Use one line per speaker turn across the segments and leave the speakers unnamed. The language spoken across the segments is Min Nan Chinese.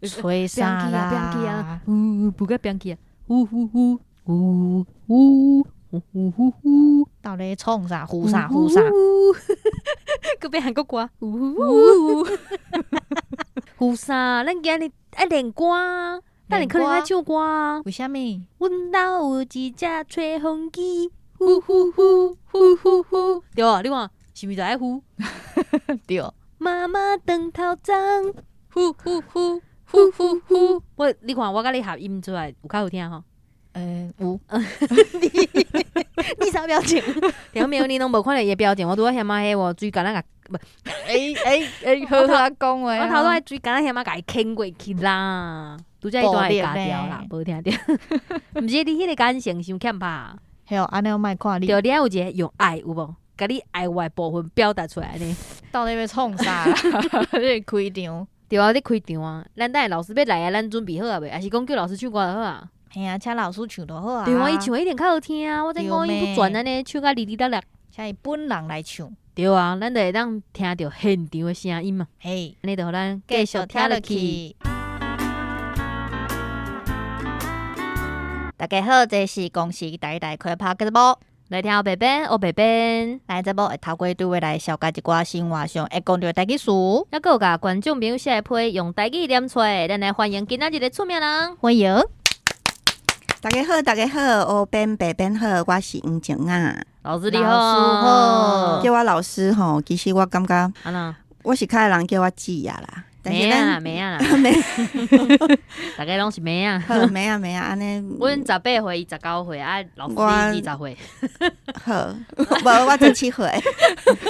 吹啥
啦？變去啊！
啦？
呼，不該變去啊！呼呼呼呼呼呼呼呼，
到底創啥？呼啥？呼啥？
閣變韓國歌，呼呼呼呼啥？咱今日愛練歌，等下可能愛唱歌啊。
為啥物？
阮兜有一隻吹風機，呼呼呼呼呼呼，對啊，你看是毋是就愛呼？
對。
媽媽轉頭鬃，呼呼呼呼呼呼。我你看我佮你合音出來有較好聽吼。
有。
你啥表情？聽沒有？你攏無看著伊的表情，我拄仔嫌仔彼無水敢若共，無
欸欸欸，好好講話。
我頭拄仔水敢若嫌仔共伊牽過去啦。拄才伊都會咬掉啦，無聽著。毋是你彼个感情傷欠拍。
嘿哦，按呢我莫看你。
對，你愛有一个用愛有無？共你愛我的部分表達出來呢？
到底欲創啥？你開場。
對啊，你開場啊！咱等下老師欲來啊，咱準備好啊未？抑是講叫老師唱歌就好啊？
嘿啊，請老師唱就好啊。
對啊，伊唱一定較好聽啊！我這五音不全按呢，唱甲離離落落。
請伊本人來唱。
對啊，咱就會當聽著現場的聲音嘛。
嘿，
按呢就予咱繼續聽落去。
大家好，這是公視台台開拍節目。
來聽黑白編，黑白編。
咱這節目會透過對話來紹介一寡生活上會講著的台語詞。
猶閣有共觀眾朋友寫的批用台語念出來，咱來歡迎今仔日的出名人。
歡迎。
大家好，大家好，黑編白編好，我是黃靜啊。
老師你好，
老師好。
叫我老師吼，其實我感覺，
按怎？
我是較愛人叫我姊啊啦。
妹仔啦，妹仔啦，逐家攏是妹仔。
好，妹仔妹仔，按呢。
阮18歲，伊19歲，啊，老師你20歲。
好，無我17歲。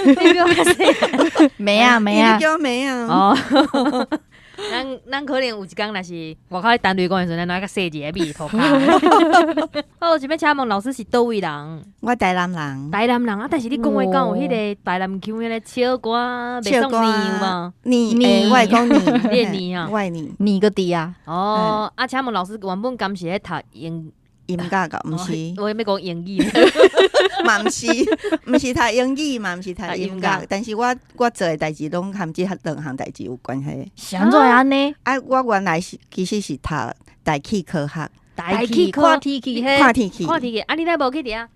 你比我較細。
妹仔妹仔。
你叫我妹仔。
哦。咱可能有一工若是外口咧單對講的時陣，咱愛較細一个比塗跤。好，想欲請問老師是佗位人？
我台南人。
台南人啊，但是你講話敢有彼个台南腔，彼个笑歌袂爽膩有無？
膩，我會講膩，
你會膩啊？
我會膩。
膩個佇啊？
哦，啊，請問老師原本敢是咧讀英
音樂個，毋是。
我欲講英語。
嘛毋是，毋是讀英語，嘛毋是讀音樂，但是我做的代誌攏含這兩項代誌有關係。
是按怎會按呢？
啊，我原來是其實是讀大氣科學。
大氣科
看天氣，
看天氣。
看天氣，啊，你哪無去佇遐？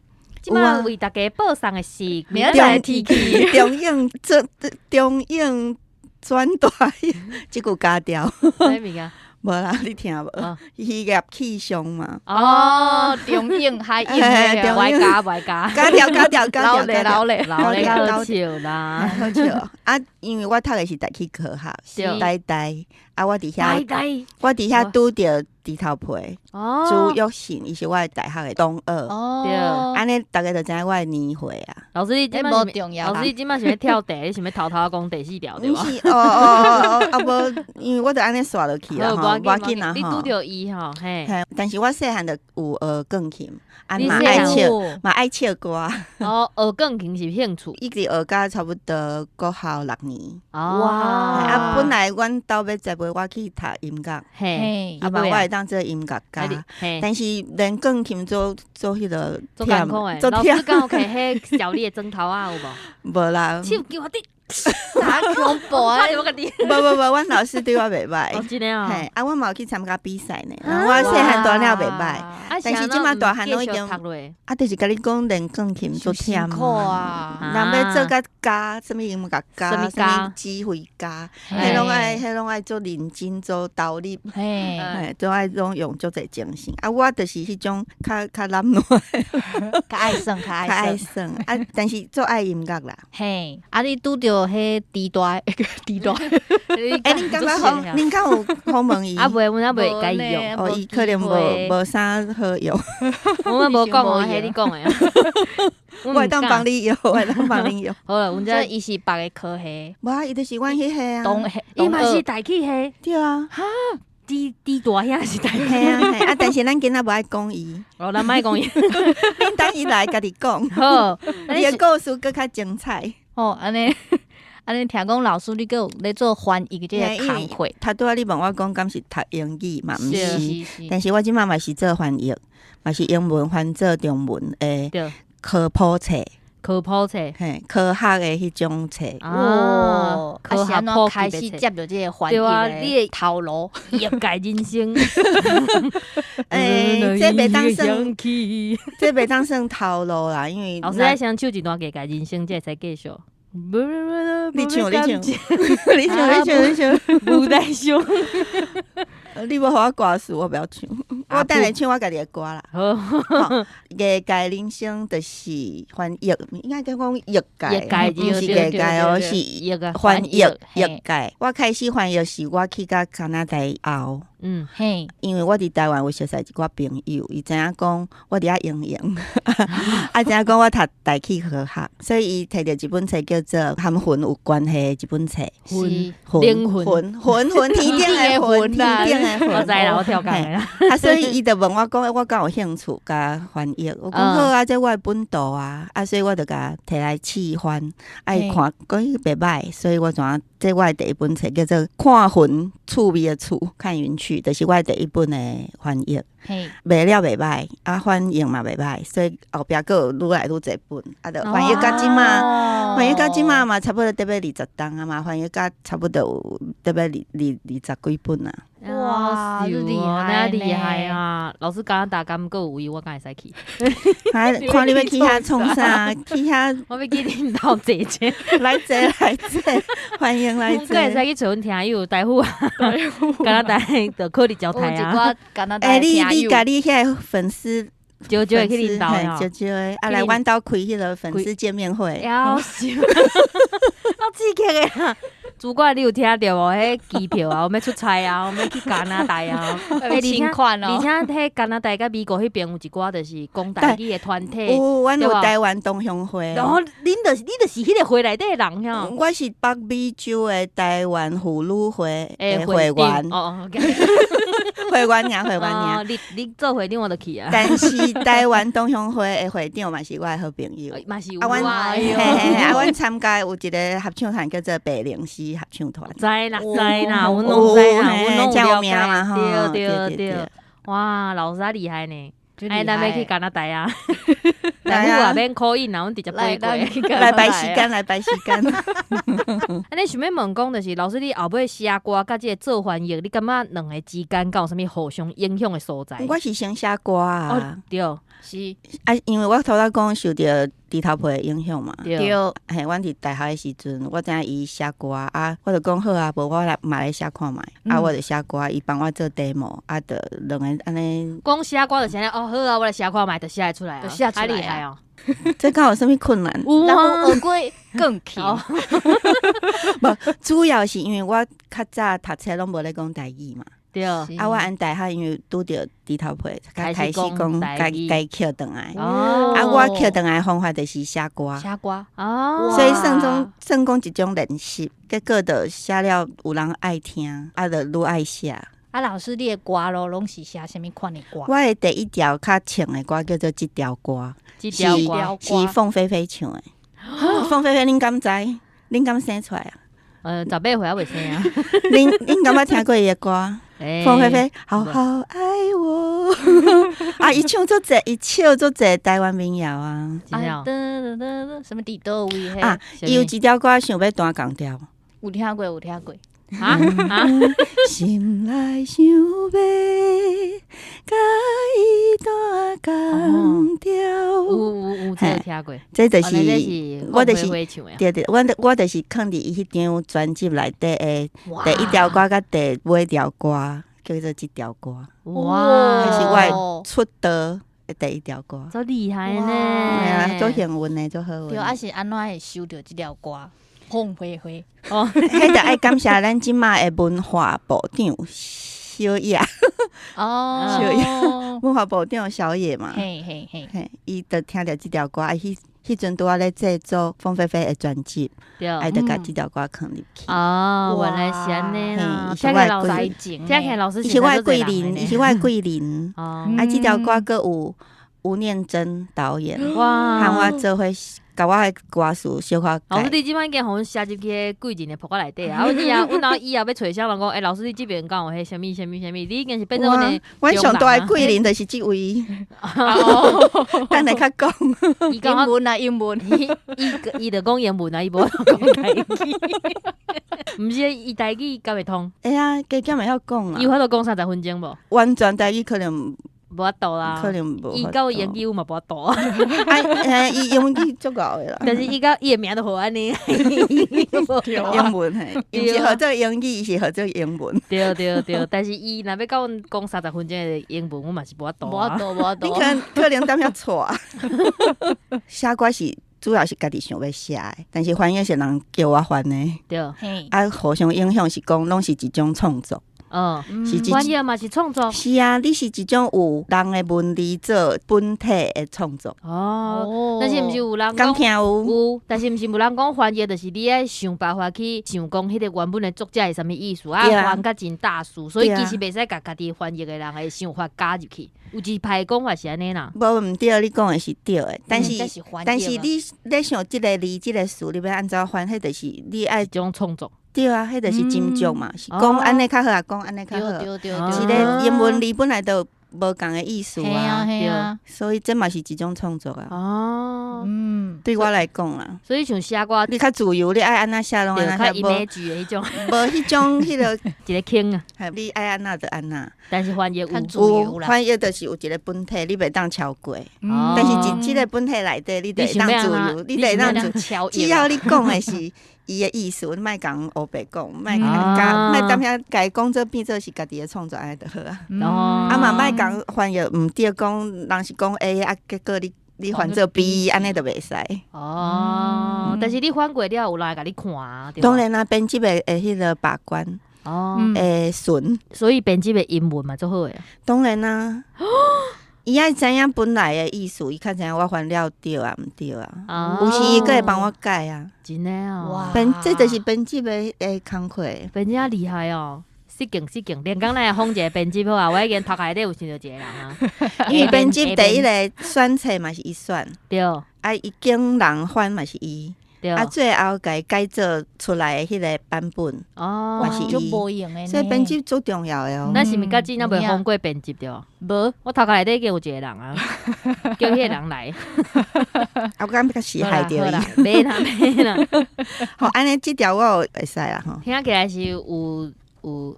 這擺為大家報送的是
明仔載天氣。
中英轉中英轉大，這句加掉。
啥物件？
無啦，你聽無？漁業氣象嘛。
哦，中英海英，
外加外加，
加掉加掉加掉，
老咧老咧
老咧，好笑啦，
好笑。啊，因為我讀的是大氣科學，台大，啊，我佇遐，我佇遐拄著豬頭皮，朱育信，伊是我的大學的同學。
哦，
按呢，逐家就知影我的年歲啊。
老師你這擺是，老師你這擺是欲跳題，你是欲偷偷講第四條對無？
毋是，哦哦哦，啊無，因為我就按呢煞落去啦吼，無要緊啦吼。
你拄著伊吼，嘿。
但是我細漢就有學鋼琴，啊嘛愛唱，嘛愛唱歌。
哦，學鋼琴是興趣。
一直學到差不多國校6年。
哇！
啊，本來阮兜欲栽培我去讀音樂，
嘿，
希望我會當做音樂家。但是練鋼琴做做彼个
足艱苦的。老師敢有摕彼小你的枕頭仔有無？
無啦。
手球我
啥恐怖啊！
無無無，阮老師對我袂䆀。
哦，真的哦。
嘿，啊，我嘛有去參加比賽呢。我細漢大了袂䆀，但是這馬大漢攏已經。啊，就是共你講練鋼琴足忝
啊！
人欲做甲家，啥物音樂家，啥物指揮家，彼攏愛，彼攏愛足認真做投入，嘿，都愛攏用足濟精神。啊，我就是彼種較較懶惰，
較愛耍，較
愛耍。啊，但是足愛音樂啦。
嘿，啊，你拄著彼豬大，豬大。
欸，恁感覺訪，恁敢有訪問伊？
啊，袂，阮猶未共伊約。
哦，伊可能無無啥好用。
阮無講哦，彼你講的。
我會當幫你約，我會當幫你約。
好啦，阮這
伊是別个科系。
無啊，伊就是阮彼系啊。
伊嘛是大氣系。
對啊。
哈，豬豬大兄是大氣。
嘿啊嘿啊，但是咱今仔無愛講伊。
哦，咱莫講伊。
恁等伊來家己講。
好，
伊的故事閣較精彩。
哦，按呢。按呢聽講老師你閣有咧做翻譯這个工課。
頭拄仔你問我講，敢是讀英語嘛？毋是，但是我這馬嘛是做翻譯，嘛是英文翻做中文的科普冊。
科普冊。
嘿，科學的彼種冊。
啊，
啊是按怎開始接著這個翻
對啊，
譯
你的
的頭路？
業界人生。
欸，這袂當算，這袂當算頭路啦，因為
老師愛先唱一段業界人生，才會使繼續。
你唱，你唱，你唱，你唱，你唱，
無代唱。
你無予我歌詞，我不曉唱。我等下唱我家己的歌啦。
好，
藝界人生就是翻譯，應該講譯界，毋是藝界哦，是翻譯譯界。我開始翻譯是我去到加拿大後，
嘿，
因為我佇台灣有熟似一寡朋友，伊知影講我佇遐營營，啊知影講我讀大氣科學，所以伊提著一本冊叫做《和魂有關係》的一本冊，
魂
魂魂魂魂天頂的魂，天頂的魂。
我知啦，我跳講的啦。
啊，所以伊就問我講，我敢有興趣共翻譯？我講好啊，這我的本道啊，啊，所以我就共提來試翻，啊，伊看講伊袂䆀，所以我怎啊？這我的第一本冊叫做《看雲趣味的趣》，看雲趣，就是我的第一本的翻譯。賣了袂䆀，啊，反應嘛袂䆀，所以後壁閣有愈來愈濟本，啊，就翻譯到這馬，翻譯到這馬嘛，差不多得欲20冬啊嘛，翻譯到差不多有得欲二十幾本啊。
哇，厲
害厲害啊！老師加拿大敢閣有位，我敢會使去。
看你欲去遐創啥？去遐，
我欲去恁兜坐者，
來坐來坐，歡迎來坐。
閣會使去揣阮聽友大夫啊，加拿大就考慮招待啊。
加拿大
欸，你共你遐個粉絲
少少會去恁兜
少少的啊，來阮兜開彼個粉絲見面會。
夭壽，好刺激的啊！主管，你有聽著無？彼機票啊，我欲出差啊，我欲去加拿大啊。
欸，而且
而且，彼加拿大佮美國彼邊有一寡就是講台語的團體。
有，阮有台灣同鄉會。
然後，恁就是你就是彼個會內底的人吼。
我是北美洲的台灣婦女會的會員。
哦，
會員爾，會員爾。
你做會長我就去啊。
但是台灣同鄉會的會長嘛是我的好朋友。
嘛是有
啊，阮嘿嘿，啊，阮參加有一個合唱團叫做白靈詩合唱團。
知啦知啦，阮攏知啦，阮攏有了解。對對對，哇，老師啊厲害呢！哎，咱欲去加拿大啊！來啊，免 call in 啊，阮直接飛過。
來排時間，來排時間。
啊，你想欲問講，就是老師，你後尾寫歌佮這個做翻譯，你感覺兩个之間敢有啥物互相影響的所在？
我是先寫歌啊，
對，
是
啊，因為我頭拄講受著豬頭皮的影響嘛，
對，
嘿，阮佇大學的時陣，我知影伊寫歌啊，我就講好啊，無我來嘛來寫看覓，啊，我就寫歌，伊幫我做 demo，啊，就兩個按呢。
講寫歌就是按呢，哦好啊，我來寫看覓，就寫會出來啊，
就寫出來
厲害哦。
這敢有啥物困難？
有啊，
學過鋼琴。
無，主要是因為我較早讀冊攏無咧講台語嘛。
對，
啊，我按大學因為拄著豬頭皮，才開始講家己抾轉來。啊，我抾轉來的方法就是寫歌。
寫歌。
哦。
所以算講算講一種練習，結果就寫了有人愛聽，啊，就愈愛寫。
啊，老師，你的歌路攏是寫啥物款的歌？
我的第一條較唱的歌叫做《這條歌》，
這條歌
是鳳飛飛唱的。鳳飛飛，恁敢知？恁敢生出來啊？
18歲猶未生啊。
恁敢捌聽過伊的歌？鳳飛飛，好好愛我。啊，伊唱足濟，伊唱足濟台灣民謠啊。
啊，什麼佇佗位？
啊，伊有一條歌想欲彈仝調。
有聽過，有聽過。
啊啊！
心內想欲共伊彈仝調。
有有有，這個聽過。
這就是我就是對對，我就是囥佇伊彼張專輯內底的第一條歌佮第尾條歌，叫做這條歌。
哇！
這是我的出道的第一條歌。
足厲害呢！
對啊，足幸運的，足好運。
對，啊是按怎會收著這條歌？鳳飛飛
哦，
彼就愛感謝咱這馬的文化部長小野
哦，
小野文化部長小野嘛，
嘿嘿嘿，
嘿，伊就聽著這條歌，啊，彼陣拄仔咧製作鳳飛飛的專輯，啊，就共這條歌囥入去。
哦，原來是按呢啦。聽起老師，聽起來老師
伊是我的貴人，伊是我的貴人。
哦，
啊，這條歌閣有。吳念真導演，
哇，
和我做伙共我的歌詞小可
老師，
改。
你這擺已經予阮寫入去彼貴人的簿仔內底啊！阮以後，阮以後欲揣啥人講，欸，老師你這邊敢有彼啥物啥物啥物？你已經是變做阮的
阮上大的貴人就是這位，等下較講。
伊講
英文啊，英文。
伊伊伊就講英文啊，伊無講台語。毋是，伊台語敢會通？
會啊，加減會曉講
伊有
啦。
法度講30分鐘無？
完全台語可能
無法度啦。
可能無。
伊到英語嘛無法度啊。
啊，嘿，伊英語足𠢕的啦。
但是伊佮伊的名就號按呢。
英文嘿，伊毋是號做英語，伊是號做英文。
對對對，但是伊若欲共阮講三十分鐘的英文，阮嘛是無法度
無法
啊。
度，無法度
你可。能可能踮遐錯。寫歌是主要是家己想欲寫的，但是翻譯是人叫我翻的。
對，
啊，互相影響是講，攏是一種創作，是一
翻譯嘛是創作。
是啊，你是一種有人的文字做本體的創作。
哦，但是毋是有人
敢
講
聽有？
有，但是毋是有人講翻譯，就是你愛想辦法去想講彼個原本的作者是啥物意思，啊翻甲真大師，所以其實袂使共家己翻譯的人的想法加入去。有一派講法是按呢啦。
無毋對，你講的是對的，但是
這是翻譯
但是你咧想這個字這個詞，你欲按怎翻，彼就是你愛
一種創作。
對啊，彼就是斟酌嘛，是講按呢較好啊，講按呢較好。
對對對
一個英文字本來就無仝的意思啊，
嘿啊，
所以這嘛是一種創作啊。
哦，
對我來講啦，
所以像寫歌，
你較自由，你愛按怎寫攏按怎寫，
較 image 的彼種，
無彼種彼個
一個坑啊。
你愛按怎就按怎。
但是翻譯有
自由啦，
翻譯就是有一個本體，你袂當超過。但是佇這個本體內底，你就會當自由，你就會當自由。只要你講的是伊的意思，你莫共烏白講，莫共莫踮遐共伊講做變做是家己的創作按呢就好啊。啊嘛莫共翻譯毋對，講人是講 A 啊，結果你翻做 B，按呢就袂使。
哦，但是你翻過了，有人會共你看啊。
當然啦，編輯的彼個把關。
哦，
會順。
所以編輯的英文嘛足好的。
當然啦。伊愛知影本來的意思，伊較知影我翻了對啊，毋對啊。有時伊閣會幫我改啊。
真的哦。
編這就是編輯的工課。
編輯啊厲害哦，失敬失敬，連講咱來訪一個編輯好啊，我已經頭殼內底有想著一個人啊。
因為編輯第一個選冊嘛是伊選。
對。
啊，伊經人翻嘛是伊。啊，最後共伊改做出來的彼個版本，
哦，
嘛是伊，所以編輯足重要的哦。
咱是毋是較早若袂訪過編輯對？無，我頭殼內底已經有一個人啊，叫彼個人來。
啊，我感覺是害著伊。
袂啦袂啦。
好，按呢這條我有會使啦吼。
聽起來是有有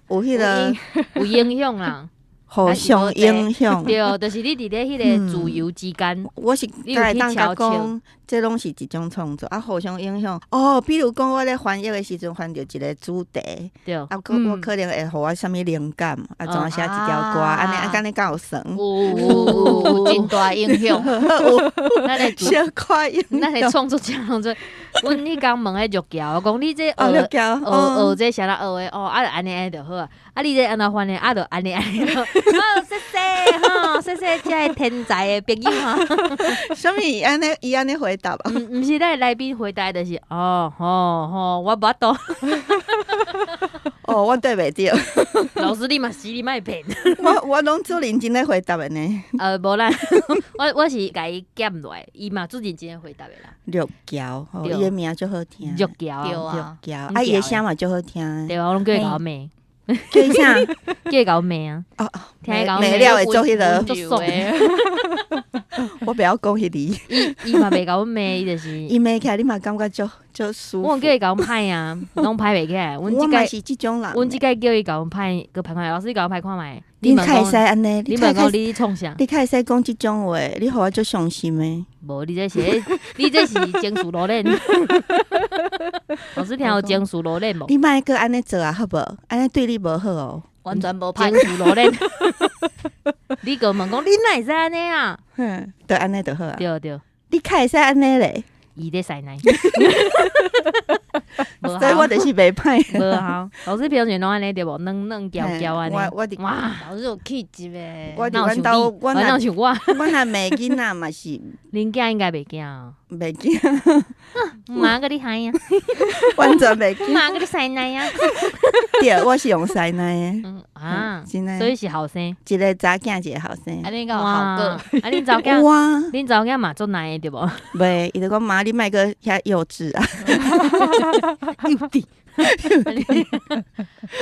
有彼個
有影響啦。
互相影響。
對，就是你佇咧彼個自由之間，
我是會當共講，這攏是一種創作啊，互相影響。哦，比如講，我咧翻譯的時陣翻著一個主題，
對，
啊，可我可能會予我啥物靈感，啊，怎啊寫一條歌，按呢啊，按呢敢有算？
有有有真大影響。
咱的
小可影響。
咱的創作者攏做，阮彼工問彼玉橋，講你這學學學這啥人學的？哦，啊，按呢就好啊。啊，你這按怎翻的？啊，就按呢按呢。好，謝謝吼，謝謝這個天才的朋友哈。
啥物？按呢？伊按呢回答啊？
毋是，咱來賓回答就是哦，吼吼，我無法度。
哦，我對袂著。
老師，你嘛是你莫騙。
我攏足認真咧回答的呢。
無啦，我是共伊減落來，伊嘛足認真咧回答的啦。
玉橋，伊的名足好聽。
玉橋，
玉橋，啊，伊的聲嘛足好聽。
對啊，我攏叫伊共我罵。
叫伊啥？
叫伊共我罵啊！
哦，
聽伊共
罵了會做彼个，
足爽。
我袂曉講彼字。
伊伊嘛袂共阮罵，伊就是。
伊罵起來，你嘛感覺足足舒服。
我叫伊共阮拍啊，攏拍袂起來。
我嘛是這種人。
阮這擺叫伊共阮拍，閣拍看覓。老師，你共阮拍看覓。
你較會使按呢？
你問講你創啥？
你較會使講這種話，你予我足傷心的。
無，你這是你這是情緒老練。老師聽有情緒老練無？
你莫閣按呢做啊，好無？按呢對你無好哦。
完全無
情緒老練。你閣問講，你哪會使按呢啊？
哼，就按呢就好啊。
對對。
你較會使按呢咧？
伊咧使奶。
所以我就是袂歹。
無效。老師平常攏按呢對無？軟軟嬌嬌按呢。
我我
哇，
老師有氣質的。
我佇阮兜，我
若
我若罵囡仔嘛是。
恁囝應該袂驚。
袂驚，
媽閣你害啊，
完全袂驚。
媽閣你師奶啊。
對，我是用師奶的。
嗯啊，
真的。
所以是後生。
一個查囝，一個後生。
啊，你敢有效果？
啊，恁查某囝，
哇，
恁查某囝嘛足奶的對無？
袂，伊就講媽，你莫閣遐幼稚啊。
幼稚。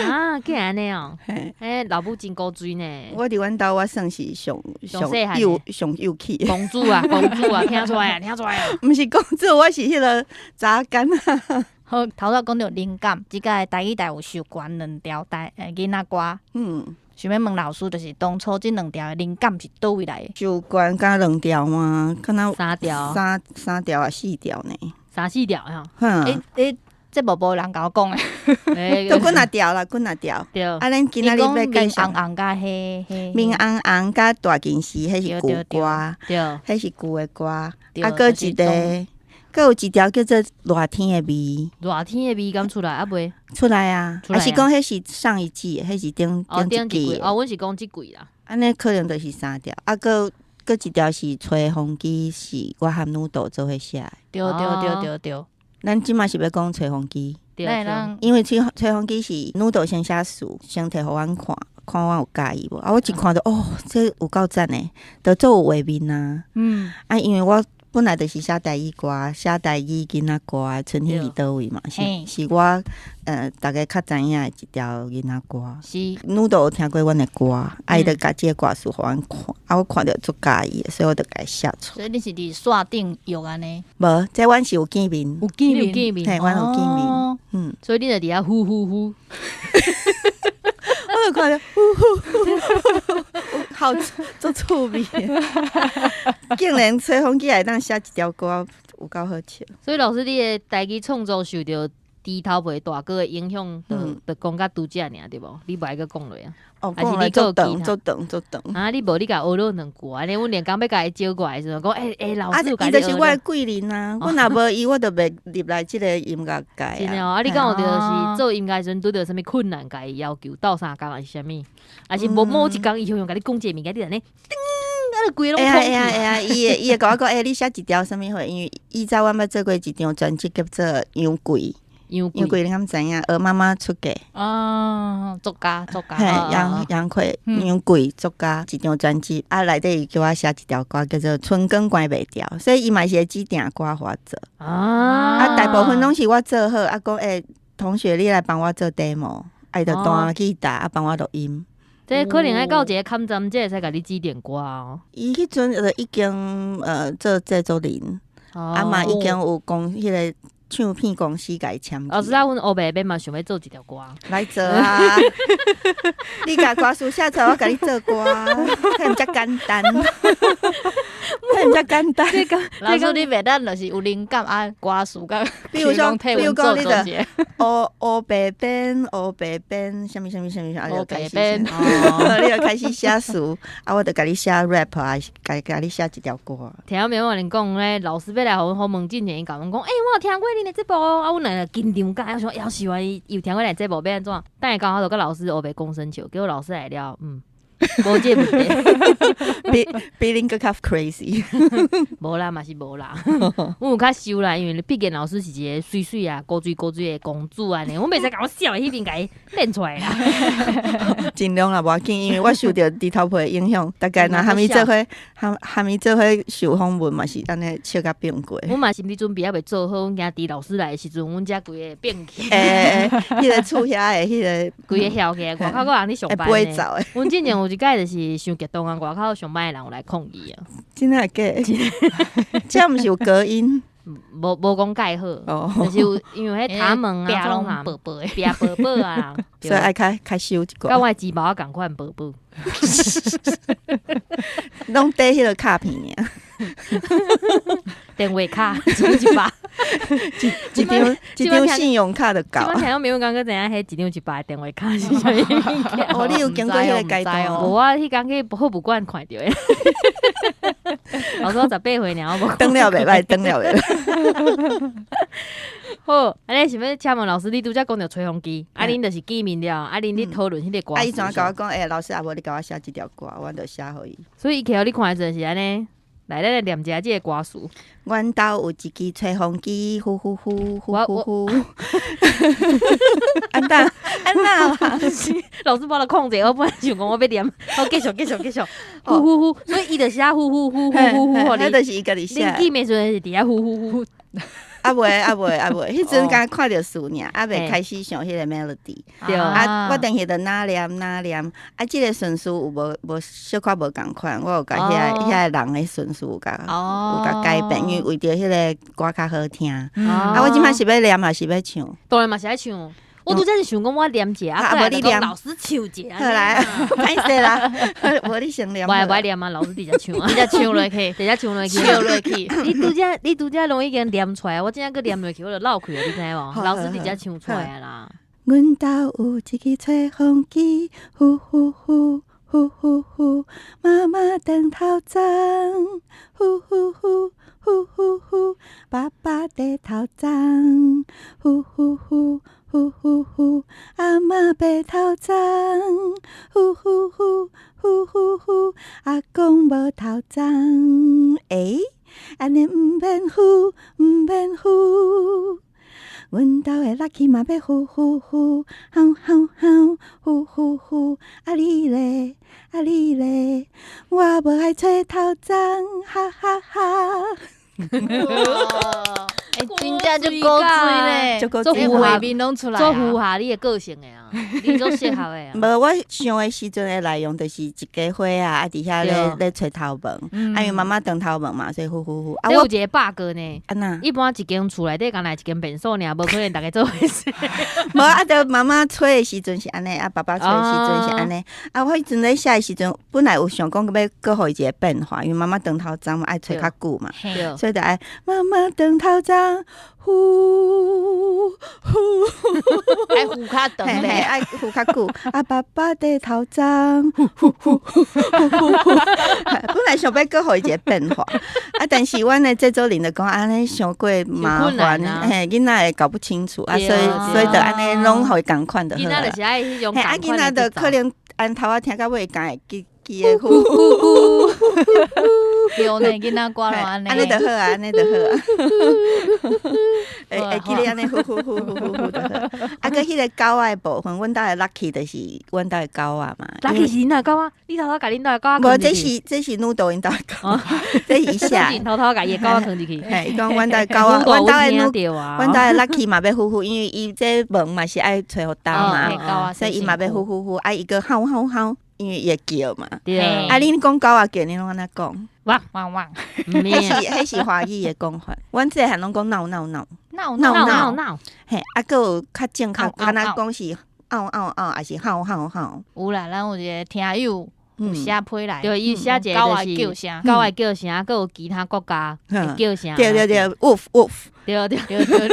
啊，竟然按呢哦！欸，老母真古錐呢。
我佇阮兜，我算是上上幼上幼齒的
公主啊，公主啊，聽出來啊，聽出來啊！
毋是公主，我是彼個查囡仔。
好，頭拄講著靈感，這個台語台有授權兩條台囡仔歌。想欲問老師，就是當初這兩條的靈感是佗位來的？
授權敢兩條嗎？敢若
三條，
三條抑四條呢？
三四條吼。
欸欸，節目無人共我講的，
都幾若條啦，幾若條。
對。
啊，咱今仔日欲介紹。
面紅紅佮彼彼。
面紅紅佮大件事，彼是舊歌。
對。
彼是舊的歌。啊，閣一個，閣有一條叫做熱天的味。
熱天的味敢出來啊未？
出來啊！還是講彼是上一季，彼是頂頂一季。
哦，阮是講這季啦。
按呢可能就是三條，啊，閣閣一條是吹風機，是我和女導做伙寫的。
對對對對對。
咱這馬是欲講吹風機，因為吹風機是女導先寫詞，先提予阮看，看阮有佮意無？啊，我一看著哦，這有夠讚的，就足有畫面啊。啊，因為我本來就是寫台語歌，寫台語囡仔歌，春天佇佗位嘛，是我逐家較知影的一條囡仔歌。
是，
女導有聽過阮的歌，啊，伊就共這個歌詞予阮看，啊，我看著足佮意的，所以我就共伊寫出。
所以你是佇線頂約按呢？
無，這阮是有見面，
有見面，
嘿，阮有見面，嗯。
所以你就佇遐呼呼呼。
我就看著呼呼呼，好足趣味，竟然吹風機會當寫一條歌，有夠好笑。
所以老師，你的台語創作受著豬頭皮大哥的影響，就講甲拄才爾對無？你無愛閣講落啊？
哦，講來足長足長足長。
啊，你無你共學落兩句，按呢，阮連講欲共伊招過來的時陣，講欸欸，老師有共
伊就是我的貴人啊！阮若無伊，我就袂入來這個音樂界
真的哦，啊，你敢有著是做音樂的時陣拄著啥物困難，共伊要求鬥相共，還是啥物？還是無某一工伊雄雄共你講一個物件，你按呢，叮，啊，就規个攏
會啊會啊會啊！伊會共我講，欸，你寫一條啥物貨？因為以前阮捌做過一張專輯叫做《楊貴》。楊貴你敢知影？鵝媽媽出嫁。
哦，作家作家。
嘿，楊楊貴楊貴作家一張專輯，啊，內底伊叫我寫一條歌，叫做《春光關袂牢》，所以伊嘛是會指定歌予我做。啊，大部分攏是我做好，啊，講欸，同學你來幫我做 demo，啊，伊就彈吉他，啊，幫我錄音。
這可能愛到一个坎站，才會使共你指定歌哦。
伊彼陣就已經做製作人，啊嘛已經有講彼个唱片公司共伊簽。
老師啊，阮烏白邊嘛想欲做一條歌，
來做啊！你共歌詞寫出來，我共你做歌，彼毋才簡單，彼毋才簡單。
老師，你袂當就是有靈感啊，歌詞佮
比如講，你就烏白邊烏白邊，啥物啥物啥物，啊，就開始，你就開始寫詞，啊，我就共你寫 rap 啊，共你寫一條歌。
聽有沒有人講咧？老師欲來予阮訪問之前，伊共阮講，欸，我有聽過恁的節目哦，啊，阮兩個緊張甲，我想夭壽啊，伊有聽過咱的節目欲按怎？等下剛好就佮老師烏白講生笑，結果老師來了，無這個問題，
比恁閣較 crazy。
無啦，嘛是無啦，阮有較羞啦，因為畢竟老師是一個媠媠啊、古錐古錐的公主按呢，阮袂使共我痟的彼邊共伊練出來啦。
盡量啦，無要緊，因為我受著豬頭皮的影響，大概若含伊做伙，含伊做伙受訪問嘛是按呢笑甲變過。
阮嘛心理準備猶未做好，阮驚佇老師來的時陣，阮才規个變去。
欸欸，彼個厝遐的彼個，
規个囂起來，外口閣有人佇上班
會走的。
阮之前有一擺就是傷激動啊，外口上班的人有來抗議啊。
真的假的？這毋是有隔音？
無講蓋好，就是有因為彼塔門啊，攏
薄薄的，
壁薄薄啊，
所以愛較較收一寡。
佮我的錢包仔仝款薄薄，
攏綴彼個卡片爾。
電話卡一張一百，
一張一張信用卡就夠。
這擺聽講沒有講閣知影彼一張一百的電話卡是啥物物件？
哦，你有經過彼個階段？
無，我彼工去博物館看著的。老師我18歲爾，我無。
轉了袂䆀，轉了袂䆀。
好，按呢想欲請問老師，你拄才講著吹風機，啊，恁就是見面了，啊，恁咧討論彼個歌詞。
啊，伊怎共我講？欸，老師啊，無你共我寫這條歌，我就寫予伊。
所以伊摕予你看的時陣是按呢，來，咱來念一下這个歌詞。
阮兜有一支吹風機，呼呼呼呼呼呼。按怎按怎啦？
老師幫我控制，我本來想講我欲念，好，繼續繼續繼續，呼呼呼，所以伊就寫呼呼呼呼呼呼，
彼就是伊家己寫。
恁記的時陣是佇遐呼呼呼。
啊袂啊袂啊袂，彼陣敢看著詞爾，啊未開始想彼个 melody。
對。
啊，我等下就哪念哪念，啊，這个順序有無無小可無仝款，我有共遐个人的順序有共改變，因為為著彼个歌較好聽。啊，我這擺是欲念抑是欲唱？
當然嘛是愛唱。我拄才是想講我念一下，啊，無你念，老師唱一下。
好來，歹勢啦，無你先念。
無愛無愛念啊，老師直接唱啊，
直接唱落去，
直接唱落去，
唱落去。
你拄才攏已經念出來，我這閣念落去，我就漏氣啊，你知無？老師直接唱出來啦。
阮兜有一支吹風機，呼呼呼呼呼呼，媽媽長頭鬃，呼呼呼呼呼呼，爸爸短頭鬃，呼呼呼。呼呼呼，阿嬤白頭鬃，呼呼呼呼呼呼，阿公無頭鬃，欸，按呢毋免呼，毋免呼。阮兜的 Lucky 嘛欲呼呼呼，吼吼吼，呼呼呼，啊你咧，啊你咧，我無愛吹頭鬃，哈哈哈。
欸，真正足古錐咧，
做符合
面攏出來，
做符合你的個性的啊，你足適合的啊。
無，我想的時陣的內容就是一家伙仔啊，佇遐咧吹頭毛，啊，因為媽媽長頭毛嘛，所以呼呼呼。
啊，我有一個 bug 呢，
按怎？
一般一間厝內底敢若一間便所爾，無可能逐家做伙洗。
無啊，著媽媽吹的時陣是按呢，啊，爸爸吹的時陣是按呢。啊，我彼陣咧寫的時陣，本來有想講欲閣予伊一個變化，因為媽媽長頭鬃嘛，愛吹較久嘛，所以就愛媽媽長頭鬃，呼呼，
愛呼較長咧，
愛呼較久。啊，爸爸短頭鬃，呼呼呼呼呼呼。本來想欲閣予伊一個變化，啊，但是阮的製作人就講按呢傷過麻煩，嘿，囡仔會搞不清楚，啊，所以就按呢攏予伊仝款就好啦。
囡仔就是愛彼種
嘿，啊，囡仔就可能按頭仔聽到尾，敢會記記得
呼呼呼呼，對呢，囡仔歌攏按呢，
按呢就好啊，按呢就好啊。會記得按呢呼呼呼呼呼呼就好。啊，閣彼個狗仔的部分，阮兜的 Lucky 就是阮兜的狗仔嘛。
Lucky 是恁兜狗仔？你偷偷共恁兜的狗仔？
無，這是女導𪜶兜的狗，這是伊寫。
偷偷共伊的狗仔囥入去。
嘿，伊講阮兜的狗仔，阮兜的女，阮兜的 Lucky 嘛欲呼呼，因為伊這毛嘛是愛揣予焦嘛，所以伊嘛欲呼呼呼，啊，伊閣吼吼吼。因為伊會叫嘛，啊，恁講狗仔叫，恁攏按怎講？
汪
汪汪，
彼是華語的講法。阮細漢攏講鬧鬧鬧
鬧
鬧
鬧鬧，
嘿，啊，閣有較正確，敢若講是嗷嗷嗷，抑是吼吼吼。
有啦，咱有一個聽友有寫批來，
對，伊寫一個就是狗仔叫聲，閣有其他國家的叫聲。
對對對，woof woof，
對對對對，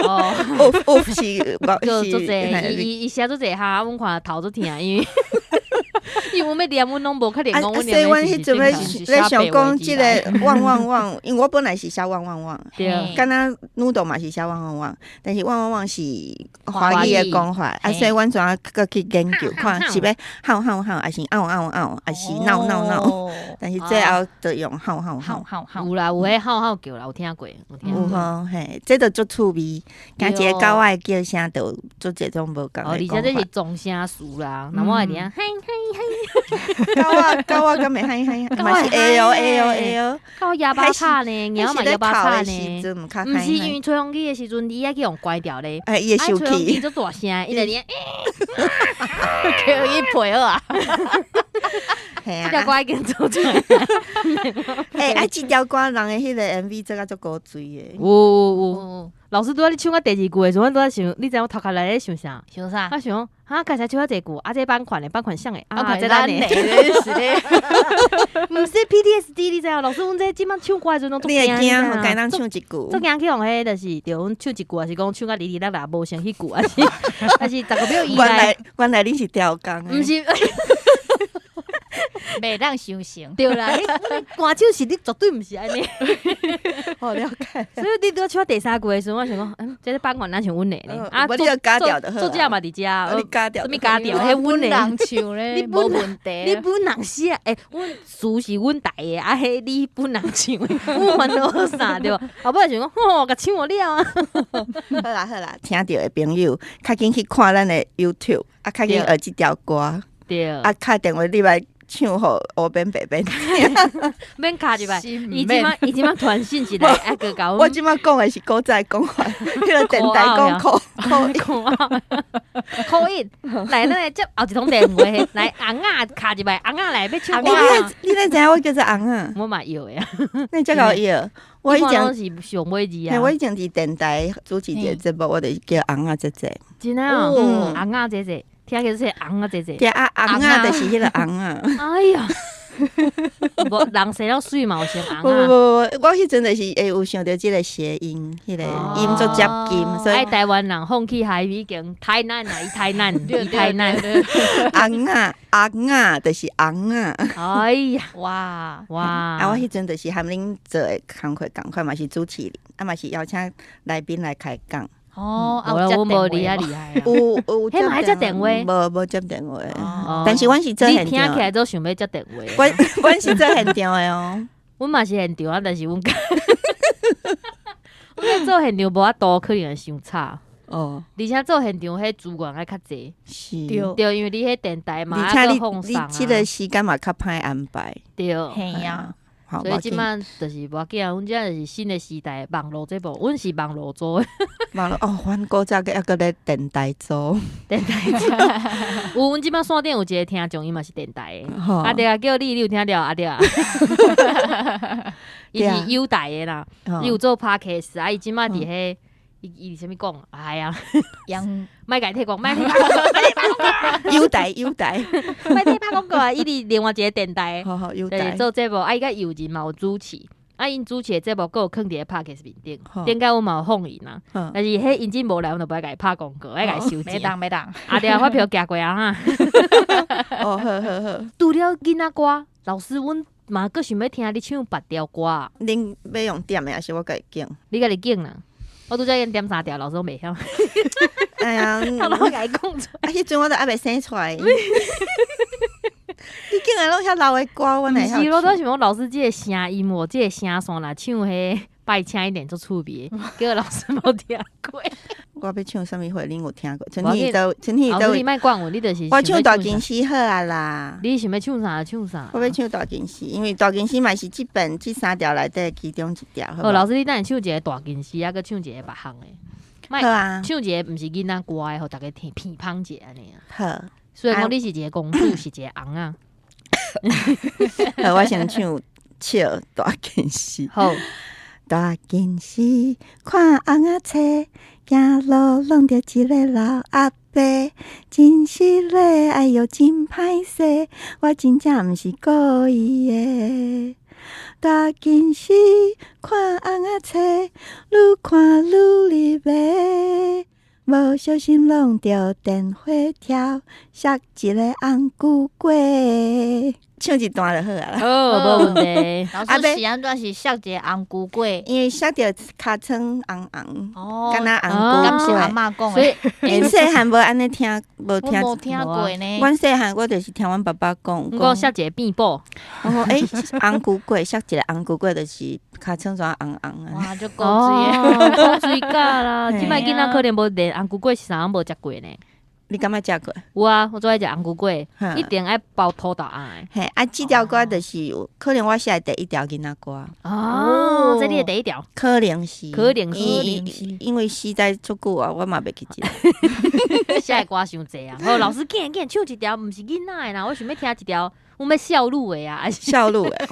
哦
，woof woof 是，
閣足濟，伊寫足濟下，阮看頭足疼，因為。因為阮欲念，阮攏無確定講阮
所以阮彼陣咧想講這个汪汪汪，因為我本來是寫汪汪汪，敢若女導嘛是寫汪汪汪，但是汪汪汪是華語的講法，啊，所以阮怎閣去研究，看是欲吼吼吼，抑是嗷嗷嗷，抑是鬧鬧鬧，但是最後就用吼吼吼。
有啦，有彼吼吼叫啦，有聽過，有聽過。
有吼，嘿，這就足趣味，敢一個狗仔的叫聲，就足濟種無仝的
哦，而且這是狀聲詞啦，那我會聽，嘿嘿嘿。
狗仔狗仔敢會嗨嗨，嘛是會哦會哦會哦。
狗啞巴吵呢，貓嘛啞巴吵呢。毋是因為吹風機的時陣，伊愛去予關掉咧。
哎，伊會生氣。
吹風機足大聲，伊就咧，
叫伊配好啊。
這條歌已經做出來。
欸，啊，這條歌人的彼個 MV 做甲足古錐的。
有有有。老師拄仔你唱到第二句的時陣，阮拄仔想，你知影我頭殼內咧想啥？
想啥？
我想，哈，剛才唱到這句，啊，這版權的，版權啥的？啊，
這咱的，是咧。
毋是 PTSD，你知影？老師，阮這這擺唱歌的時陣攏足驚，
你會驚？共人唱一句，
足驚去予彼就是著，阮唱一句，抑是講唱甲哩哩啦啦，無像彼句，抑是十個秒以
原來原來恁是調工。
毋是。
袂當傷成。
對啦，你歌手實力絕對毋是按呢。
好了解。
所以你拄唱第三句的時陣，我想講，嗯，這個版權若像阮的呢？啊，
無你就加掉就好。
作者嘛佇遮，
你加掉。
啥物加掉？彼阮的。
人唱咧，
你
無問題。
你本人寫，欸，阮詞是阮台的，啊，彼你本人唱的，阮煩惱啥對無？後尾想講，吼，共唱予了啊。
好啦好啦，聽著的朋友，較緊去看咱的 YouTube，啊，較緊學這條歌。
對。
啊，敲電話你來唱予烏邊白邊聽，
免敲入來。伊這馬伊這馬傳訊息來，啊，閣共
我這馬講的是古早的講法，彼個電台講口
口口音。來，咱來接後一通電話，來尪仔敲入來，尪仔來欲唱歌。
你哪知影我叫做尪仔？
我嘛臆的啊。
你才共臆？我以前
是上尾字啊。
我以前佇電台主持一個節目，我就是叫尪仔姐姐。
真的哦，尪仔姐姐。聽起來是尪仔姐姐。
對啊，尪仔就是彼個尪仔。
哎呀，無人生了媠嘛有成尪仔。
無無無，我彼陣就是會有想著這個諧音，彼個音足接近，所以。
台灣人放棄海已經台南啊，伊台南，伊台南。
尪仔，尪仔就是尪仔。
哎呀，
哇
哇！
啊，我彼陣就是含恁做的工課仝款，嘛是主持人，啊嘛是邀請來賓來開講。
哦，
無阮無你遐厲害。
有有，
彼嘛愛接電話？
無無接電話，但是阮是做現場。
你聽起來都想欲接電話。
阮是做現場的哦。
阮嘛是現場啊，但是阮阮做現場無法度，可能會傷吵。哦。而且做現場彼資源愛較濟。
是。
對，因為你彼電台嘛，
而且你你這個時間嘛較歹安排。
對。
嘿啊。
所以這擺就是無要緊啊，阮這就是新的時代，網路這部，阮是網路組的。
網路哦，阮古早閣猶閣咧電台組。
電台組。有，阮這擺線頂有一個聽眾，伊嘛是電台的。啊對啊，叫你，你有聽著啊對啊。伊是友台的啦，伊有做 Podcast 啊，伊這擺佇彼，伊伊佇啥物講？哎呀，莫共伊替講，莫替拍廣告。
友台友台，
莫替拍廣告啊！伊佇另外一個電台，
就是
做節目，啊伊佮友人嘛有主持，啊𪜶主持的節目閣有囥佇咧 Podcast 面頂，頂擺阮嘛有訪𪜶啊，但是彼𪜶真無來，阮就無愛共伊拍廣告，愛共伊收錢。
袂當袂當。
啊對啊，發票寄過啊哈。
哦，好好好。
除了囡仔歌，老師阮嘛閣想欲聽你唱別條歌。
恁欲用點的，抑是我家己揀？
你家己揀啦。我拄才已經點三條，老師攏袂曉。
哎呀，
我共伊講出
來。啊，彼陣我都猶未生出來。你竟然攏遐老的歌，我哪會曉？
毋是，我都想講老師這個聲音哦，這個聲線若唱彼拜請一點足趣味，結果老師無聽過。
我欲唱啥物貨？恁有聽過？春天都春天都。
你莫管我，你就是
我唱大金絲好啊啦。
你想欲唱啥就唱啥。
我欲唱大金絲，因為大金絲嘛是這本這三條內底其中一條。
好，老師，你等下唱一個大金絲，抑閣唱一個別項的。
好啊。
唱一個毋是囡仔歌的，予逐家聽鼻芳一下按呢啊。
好。
雖然講你是一個公主，是一個尪仔。
好，我先唱笑大金絲。
好。
大金絲看尪仔冊，行路挵著一个老阿伯，真失禮，哎喲真歹勢，我真正毋是故意的。大金絲看尪仔冊，愈看愈入迷，無小心弄著電火柱，摔一个紅龜粿。唱一段就好啊啦。
好，無問題。
老師是按怎是摔一个紅龜粿？
因為摔著尻川紅紅，
哦，
敢若紅龜
敢是阿嬤講
所以
恁細漢無按呢聽，無聽，
無聽過呢。
阮細漢我就是聽阮爸爸講，
講摔一個變寶。
我講欸，紅龜粿摔一個紅龜粿，就是尻川怎紅紅啊。
哇，足古錐的，
古錐甲啦！這擺囡仔可能無連紅龜粿是啥攏無食過呢。
你敢捌食過？
有啊，我最愛食紅龜粿，一定愛包土豆餡的。
嘿，啊，這條歌就是可能我寫的第一條囡仔歌。
哦，這你的第一條？
可能是，
可能是，
因為實在足久啊，我嘛袂記得。
寫的歌傷濟啊！好，老師，緊緊唱一條，毋是囡仔的啦，我想欲聽一條，阮欲少女的啊，
少女的。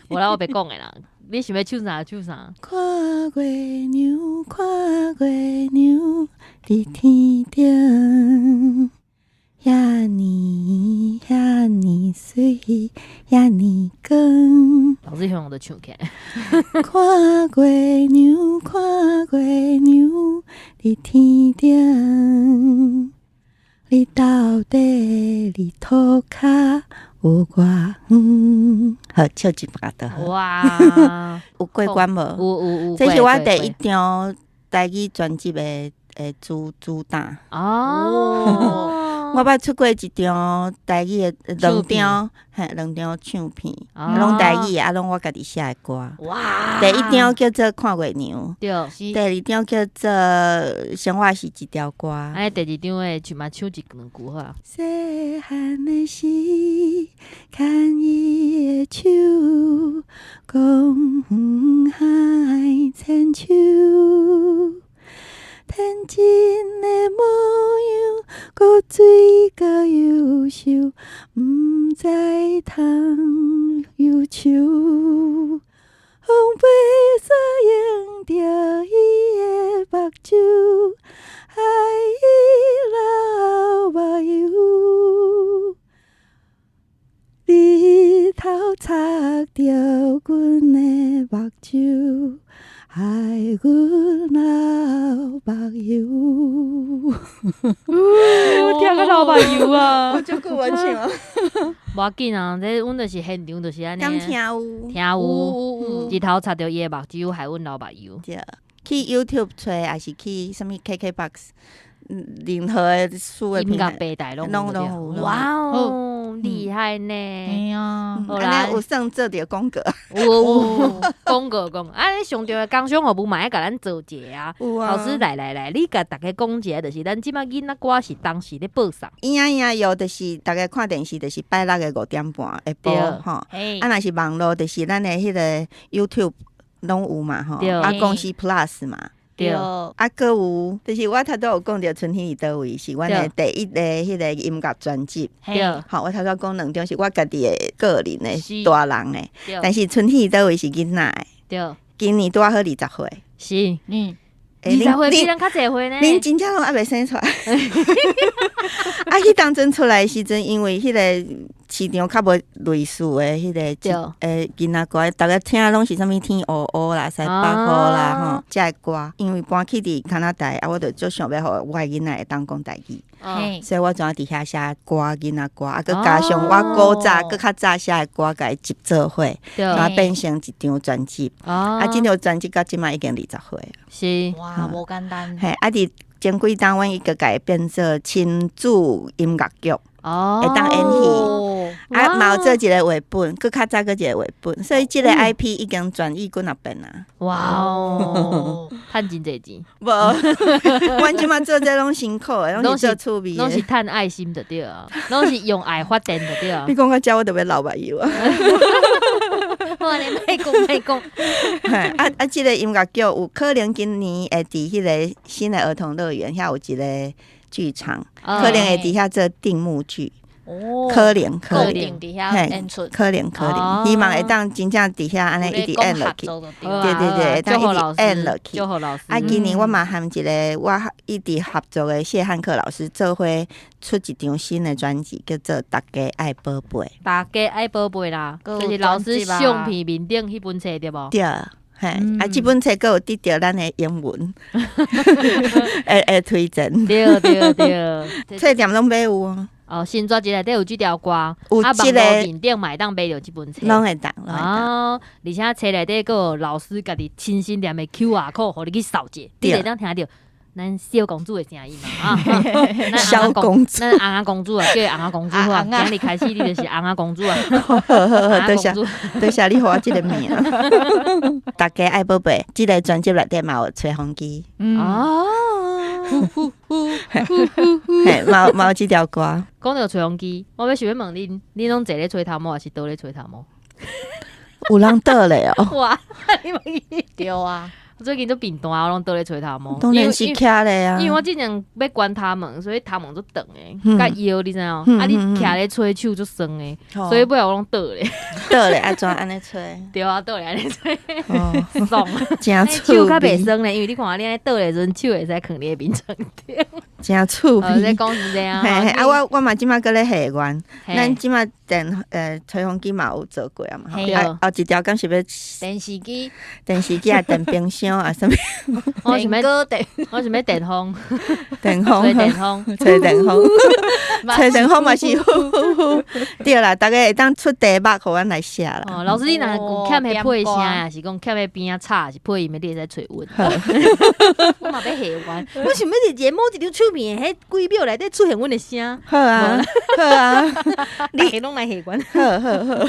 無啦，我袂講的啦。你想欲唱啥就唱啥。
看月娘，看月娘，佇天頂，遐爾遐爾媠，遐爾光。
老師向我都唱起來。
看月娘，看月娘，佇天頂，你到底佇塗跤有有偌遠。好，唱一擺就好。
哇，
有過關無？
有有有。
這是我第一張台語專輯的主打。我捌出過一張台語的兩張，嘿，兩張唱片，攏台語的，啊，攏我家己寫的歌。第一張叫做《看月娘》，第二張叫做《生活是一條歌》。
按呢第二張的唱嘛，唱一兩句好啊。
細漢的時，牽伊的手，講遠海千秋。天真的模樣，閣水閣優秀，毋知通憂愁。風飛沙映著伊的目睭，害伊流目油。日頭擦著阮的目睭，害阮流目油。
我聽到流目油啊！
我足久無唱。
無要緊啊，這阮就是現場就是按呢。
敢聽有？
聽有，日頭擦著伊的目睭，害阮流目油。
對，去 YouTube 揣，抑是去啥物 KKBOX，任何的數位
音樂平台攏
攏有。
哇哦，厲害呢！
嘿啊，
按呢有算做著廣告。
有有廣告講，啊，你上重要工商服務嘛愛共咱做一下啊。
有啊。
老師來來來，你共逐家講一下，就是咱這擺囡仔歌是當時咧播啥？
咿呀咿呀喲，就是逐家看電視，就是拜六的5點半會播吼。啊，若是網路，就是咱的彼個 YouTube 攏有嘛吼。啊，公視 Plus 嘛。
對。
啊，閣有，就是我頭拄有講著春天佇佗位是阮的第一个彼個音樂專輯。
對。
吼，我頭拄講兩張是我家己的個人的大人的，但是春天佇佗位是囡仔的。今年拄仔好20歲。
是。20歲比咱較濟歲呢。
恁真正攏猶未生出來。啊，彼當陣出來的時陣，因為彼個市場較無類似的彼個囡仔歌，逐家聽攏是啥物天烏烏啦、西北雨啦吼，這个歌，因為搬去佇加拿大，啊，我就足想欲予我的囡仔會當講台語，所以我怎佇遐寫歌囡仔歌，啊，閣加上我古早閣較早寫的歌，共伊集做伙，然後變成一張專輯。啊，這張專輯到這擺已經20歲。
是。
哇，無簡單。
嘿，啊，佇前幾冬，阮伊閣共伊變做親子音樂劇，會當演戲，啊，嘛有做一个繪本，閣較早閣一個繪本，所以這個 IP 已經轉譯幾若遍啊。
哇哦，趁真濟錢。
無，阮這擺做這攏辛苦的，攏是做趣味的，
攏是趁愛心就對啊，攏是用愛發電就對啊。
你講到這，我就欲流目油啊。
好，你莫講莫講。
啊啊！這個音樂劇有可能今年會佇彼個新的兒童樂園遐有一個劇場，可能會佇遐做定目劇。可能可能，
佇遐演出，
可能可能，希望會當真正佇遐按呢一直演落去。對對對，會當一直演落去。啊，今年我嘛和一個我一直合作的謝漢克老師做伙出一張新的專輯，叫做《大家愛寶貝》。
大家愛寶貝啦，就是老師相片面頂彼本冊對無？
對。嘿，啊，這本冊閣有得著咱的英文，會推薦。
對對對，
冊店攏買有啊。
哦，新專輯內底有這條歌，
有
啊，網路面頂嘛會當買著這本冊。
攏會當，攏會當。
哦，而且冊內底閣有老師家己親身念的 QR code，予你去掃者，你會當聽著咱小公主的聲音嘛？啊，
小公主，
咱尪仔公主啊，叫伊尪仔公主啊。今日開始你就是尪仔公主啊。
好好好，多謝多謝你予我這個名。大家愛寶貝，這個專輯內底嘛有吹風機。
哦。
嘿，嘛有這條歌。
講著吹風機，我欲想欲問恁，恁攏坐咧吹頭毛，抑是倒咧吹頭毛？
有人倒咧哦。
哇，你問伊
對啊。
我最近足貧惰，我攏倒咧吹頭毛。
當然是徛咧啊。
因為我之前欲關頭毛，所以頭毛足長的，佮腰你知影？啊，你徛咧吹手足酸的，所以尾仔我攏倒咧。
倒咧，按怎按呢吹？
對啊，倒咧按呢吹，爽。
真
手較袂酸咧，因為你看你按呢倒咧時陣，手會使囥佇咧眠床頂。
誠趣味。
你講是這樣。
嘿嘿，啊，我嘛這馬閣咧下願，咱這馬電吹風機嘛有做過啊嘛，啊，後一條敢是欲
電視機、
電視機啊、電冰箱啊，啥物？
我想欲電，我想欲電風，
電風，
吹電風，
吹電風，吹電風嘛是呼呼呼。對啦，逐家會當出題目予阮來寫啦。
哦，老師你若有欠彼配聲啊，是講欠彼邊仔吵，是配音的，你會使揣阮。我嘛欲下願，我想欲佇節目一張唱片的彼幾秒內底出現阮的聲。
好啊，好啊，
你攏來下願。
好好好，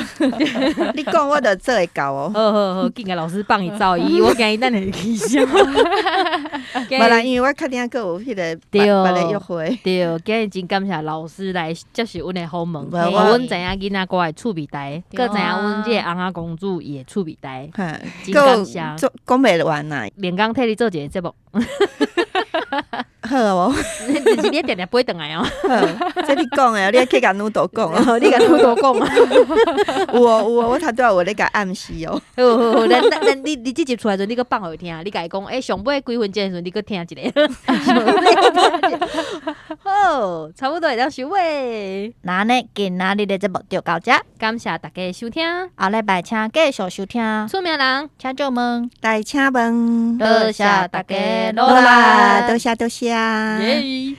你講我就做會到哦。
好好好，緊共老師放伊走伊，我驚伊等下起痟。
無啦，因為我確定閣有彼個別個約會。
對，今日真感謝老師來接受阮的訪問，予阮知影囡仔歌的趣味台，閣知影阮這個尪仔公主伊的趣味台。真感謝。
講袂完啊！
明工替你做一個節目。
好哦，
就是你定定飛轉來哦。
好，這你講的，你愛去共女圖講哦，
你共女圖講啊。
有哦有哦，我頭拄仔有咧共暗示哦。
好好好，咱咱咱你你這集出來時陣，你閣放予伊聽，你共伊講，欸，上尾幾分鐘的時陣，你閣聽一下。好，差不多會當收尾。
那按呢，今仔日的節目就到這，
感謝大家的收聽。
後禮拜請繼續收聽。
出名人，
請借問，
來請問，
多謝大家努
好啦，多謝多謝。
耶。